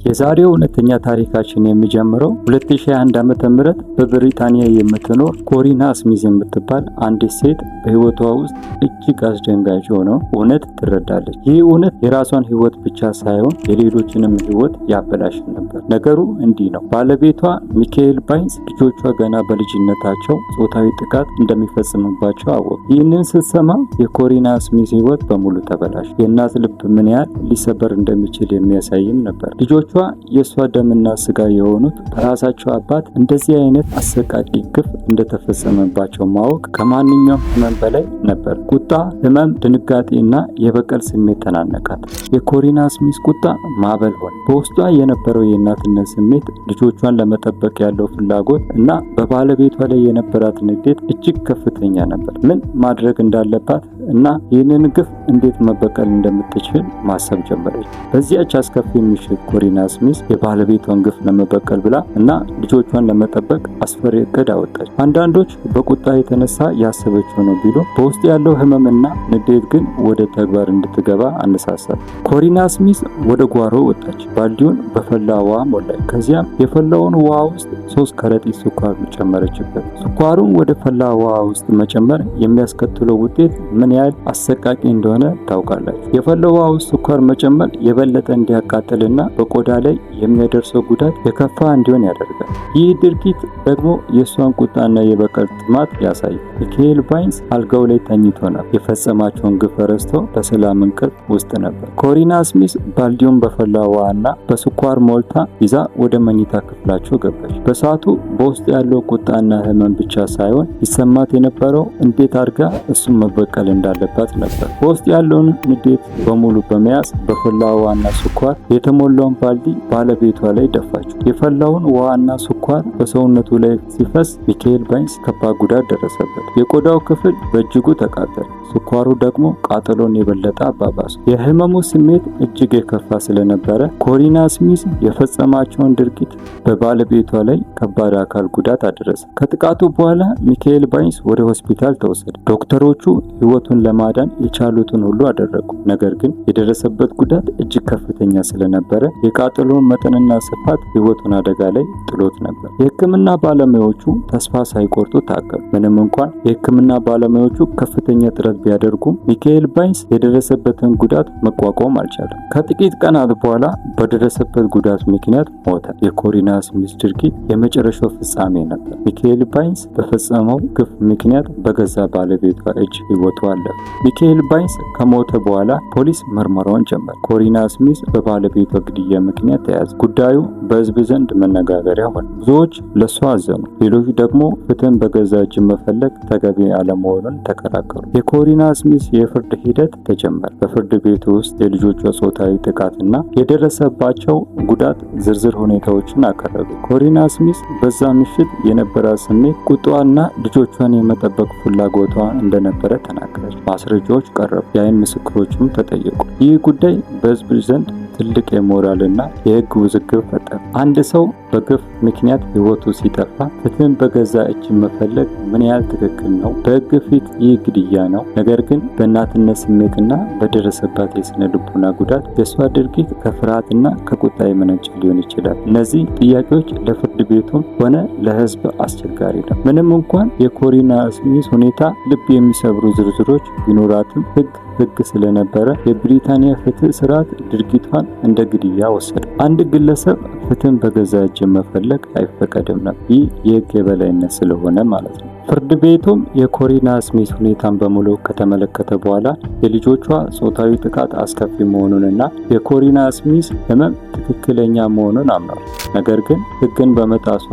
የዛሬው እውነተኛ ታሪካችን የሚጀምረው 2021 ዓ.ም በብሪታንያ የምትኖር ኮሪና ስሚዝ የምትባል አንዲት ሴት በሕይወቷ ውስጥ እጅግ አስደንጋጭ የሆነው እውነት ትረዳለች። ይህ እውነት የራሷን ሕይወት ብቻ ሳይሆን የሌሎችንም ሕይወት ያበላሽ ነበር። ነገሩ እንዲህ ነው። ባለቤቷ ሚካኤል ባይንስ ልጆቿ ገና በልጅነታቸው ጾታዊ ጥቃት እንደሚፈጽምባቸው አወቀ። ይህንን ስትሰማ የኮሪና ስሚዝ ሕይወት በሙሉ ተበላሸ። የእናት ልብ ምን ያህል ሊሰበር እንደሚችል የሚያሳይም ነበር። ልጆቿ የእሷ ደምና ስጋ የሆኑት በራሳቸው አባት እንደዚህ አይነት አሰቃቂ ግፍ እንደተፈጸመባቸው ማወቅ ከማንኛውም ህመም በላይ ነበር። ቁጣ፣ ህመም፣ ድንጋጤ እና የበቀል ስሜት ተናነቃት። የኮሪና ስሚዝ ቁጣ ማዕበል ሆነ። በውስጧ የነበረው የእናትነት ስሜት፣ ልጆቿን ለመጠበቅ ያለው ፍላጎት እና በባለቤቷ ላይ የነበራት ንዴት እጅግ ከፍተኛ ነበር። ምን ማድረግ እንዳለባት እና ይህንን ግፍ እንዴት መበቀል እንደምትችል ማሰብ ጀመረች። በዚያች አስከፊ ምሽት ኮሪና ስሚዝ የባለቤቷን ግፍ ለመበቀል ብላ እና ልጆቿን ለመጠበቅ አስፈሪ እቅድ አወጣች። አንዳንዶች በቁጣ የተነሳ ያሰበችው ነው ቢሉ፣ በውስጥ ያለው ህመምና ንዴት ግን ወደ ተግባር እንድትገባ አነሳሳት። ኮሪና ስሚዝ ወደ ጓሮ ወጣች። ባልዲውን በፈላ ውሃ ሞላች። ከዚያም የፈላውን ውሃ ውስጥ 3 ከረጢት ስኳር ጨመረችበት። ስኳሩን ወደ ፈላ ውሃ ውስጥ መጨመር የሚያስከትለው ውጤት ምን ያህል አሰቃቂ እንደሆነ ታውቃላችሁ። የፈላ ውሃ ውስጥ ስኳር መጨመር የበለጠ እንዲያቃጥልና በቆዳ ላይ የሚያደርሰው ጉዳት የከፋ እንዲሆን ያደርጋል። ይህ ድርጊት ደግሞ የእሷን ቁጣና የበቀል ጥማት ያሳያል። ሚካኤል ባይንስ አልጋው ላይ ተኝቶ ነበር። የፈጸማቸውን ግፍ ረስቶ በሰላም እንቅልፍ ውስጥ ነበር። ኮሪና ስሚዝ ባልዲውን በፈላ ውሃና በስኳር ሞልታ ይዛ ወደ መኝታ ክፍላቸው ገባች። በሰዓቱ በውስጥ ያለው ቁጣና ህመም ብቻ ሳይሆን ይሰማት የነበረው እንዴት አድርጋ እሱን መበቀል እንዳለባት ነበር። በውስጥ ያለውን ንዴት በሙሉ በመያዝ በፈላ ውሃና ስኳር የተሞላውን ባልዲ ባለቤቷ ላይ ደፋችው። የፈላውን ውሃና ስኳር በሰውነቱ ላይ ሲፈስ ሚካኤል ባይንስ ከባድ ጉዳት ደረሰበት። የቆዳው ክፍል በእጅጉ ተቃጠለ። ስኳሩ ደግሞ ቃጠሎን የበለጠ አባባሰው። የህመሙ ስሜት እጅግ የከፋ ስለነበረ ኮሪና ስሚዝ የፈጸማቸውን ድርጊት በባለቤቷ ላይ ከባድ አካል ጉዳት አደረሰ። ከጥቃቱ በኋላ ሚካኤል ባይንስ ወደ ሆስፒታል ተወሰደ። ዶክተሮቹ ህይወቱን ለማዳን የቻሉትን ሁሉ አደረጉ። ነገር ግን የደረሰበት ጉዳት እጅግ ከፍተኛ ስለነበረ የቃጠሎውን መጠንና ስፋት ህይወቱን አደጋ ላይ ጥሎት ነበር። የህክምና ባለሙያዎቹ ተስፋ ሳይቆርጡ ታገሉ። ምንም እንኳን የህክምና ባለሙያዎቹ ከፍተኛ ጥረት ቢያደርጉም ሚካኤል ባይንስ የደረሰበትን ጉዳት መቋቋም አልቻለም። ከጥቂት ቀናት በኋላ በደረሰበት ጉዳት ምክንያት ሞተ። የኮሪና ስሚዝ ድርጊት የመጨረሻው ፍጻሜ ነበር። ሚካኤል ባይንስ በፈጸመው ግፍ ምክንያት በገዛ ባለቤቷ እጅ ህይወቱ አለፈ። ሚካኤል ባይንስ ከሞተ በኋላ ፖሊስ ምርመራውን ጀመረ። ኮሪና ስሚዝ በባለቤቷ ግድያ ምክንያት ተያዘ። ጉዳዩ በህዝብ ዘንድ መነጋገሪያ ሆነ። ብዙዎች ለሷ አዘኑ፣ ሌሎች ደግሞ ፍትህን በገዛ እጅ መፈለግ ተገቢ አለመሆኑን ተከራከሩ። የኮሪና ስሚዝ የፍርድ ሂደት ተጀመረ። በፍርድ ቤቱ ውስጥ የልጆቿ ጾታዊ ጥቃትና የደረሰባቸው ጉዳት ዝርዝር ሁኔታዎችን አቀረበ። ኮሪና ስሚዝ በዛ ምሽት የነበራት ስሜት ቁጣዋና ልጆቿን የመጠበቅ ፍላጎቷ እንደነበረ ተናገረች። ማስረጃዎች ቀረቡ፣ የአይን ምስክሮችም ተጠየቁ። ይህ ጉዳይ በህዝብ ዘንድ ትልቅ የሞራልና የህግ ውዝግብ ፈጠረ። አንድ ሰው በግፍ ምክንያት ህይወቱ ሲጠፋ ፍትህን በገዛ እጅ መፈለግ ምን ያህል ትክክል ነው? በህግ ፊት ይህ ግድያ ነው። ነገር ግን በእናትነት ስሜትና በደረሰባት የስነ ልቦና ጉዳት የእሷ ድርጊት ከፍርሃትና ከቁጣ የመነጨ ሊሆን ይችላል። እነዚህ ጥያቄዎች ለፍርድ ቤቱም ሆነ ለህዝብ አስቸጋሪ ነው። ምንም እንኳን የኮሪና ስሚዝ ሁኔታ ልብ የሚሰብሩ ዝርዝሮች ቢኖራትም ህግ ህግ ስለነበረ የብሪታንያ ፍትህ ስርዓት ድርጊቷን እንደ ግድያ ወሰደ። አንድ ግለሰብ ፍትህን በገዛ እጅ መፈለግ አይፈቀድም ነበር። ይህ የህግ የበላይነት ስለሆነ ማለት ነው። ፍርድ ቤቱም የኮሪና ስሚዝ ሁኔታን በሙሉ ከተመለከተ በኋላ የልጆቿ ጾታዊ ጥቃት አስከፊ መሆኑንና የኮሪና ስሚዝ ህመም ትክክለኛ መሆኑን አምኗል። ነገር ግን ህግን በመጣሷ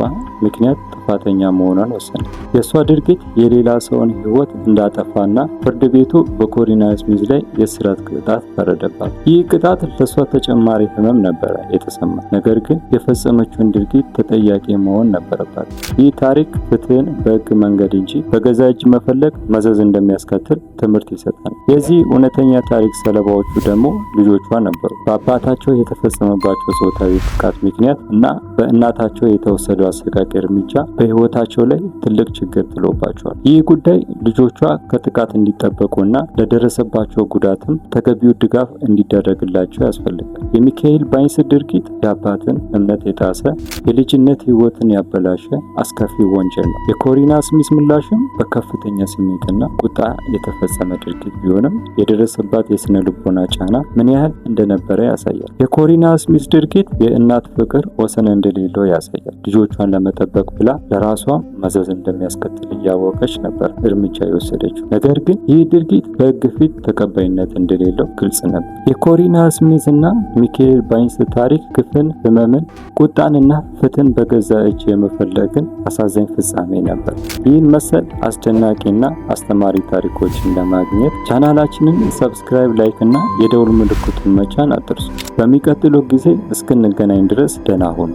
ምክንያት ጥፋተኛ መሆኗን ወሰነ። የእሷ ድርጊት የሌላ ሰውን ህይወት እንዳጠፋና ፍርድ ቤቱ በኮሪና ስሚዝ ላይ የእስራት ቅጣት ፈረደባት። ይህ ቅጣት ለእሷ ተጨማሪ ህመም ነበረ የተሰማ፣ ነገር ግን የፈጸመችውን ድርጊት ተጠያቂ መሆን ነበረባት። ይህ ታሪክ ፍትህን በህግ መንገድ እንጂ በገዛ እጅ መፈለግ መዘዝ እንደሚያስከትል ትምህርት ይሰጣል። የዚህ እውነተኛ ታሪክ ሰለባዎቹ ደግሞ ልጆቿ ነበሩ። በአባታቸው የተፈጸመባቸው ጾታዊ ጥቃት ምክንያት እና በእናታቸው የተወሰደው አሰቃቂ እርምጃ በሕይወታቸው ላይ ትልቅ ችግር ጥሎባቸዋል። ይህ ጉዳይ ልጆቿ ከጥቃት እንዲጠበቁና ለደረሰባቸው ጉዳትም ተገቢው ድጋፍ እንዲደረግላቸው ያስፈልጋል። የሚካኤል ባይንስ ድርጊት የአባትን እምነት የጣሰ፣ የልጅነት ሕይወትን ያበላሸ አስከፊ ወንጀል ነው። የኮሪና ስሚዝ ምላሽም በከፍተኛ ስሜትና ቁጣ የተፈጸመ ድርጊት ቢሆንም የደረሰባት የስነ ልቦና ጫና ምን ያህል እንደነበረ ያሳያል። የኮሪና ስሚዝ ድርጊት የእናት ፍቅር ወሰን እንደሌለው ያሳያል። ልጆቿን ለመጠበቅ ብላ ለራሷም መዘዝ እንደሚያስከትል እያወቀች ነበር እርምጃ የወሰደችው። ነገር ግን ይህ ድርጊት በሕግ ፊት ተቀባይነት እንደሌለው ግልጽ ነበር። የኮሪና ስሚዝ እና ሚካኤል ባይንስ ታሪክ ግፍን፣ ህመምን፣ ቁጣንና ፍትህን በገዛ እጅ የመፈለግን አሳዛኝ ፍጻሜ ነበር። ይህን መሰል አስደናቂና አስተማሪ ታሪኮችን ለማግኘት ቻናላችንን subscribe፣ like እና የደውል ምልክቱን መጫን አትርሱ። በሚቀጥለው ጊዜ እስክንገናኝ ድረስ ደህና ሁኑ።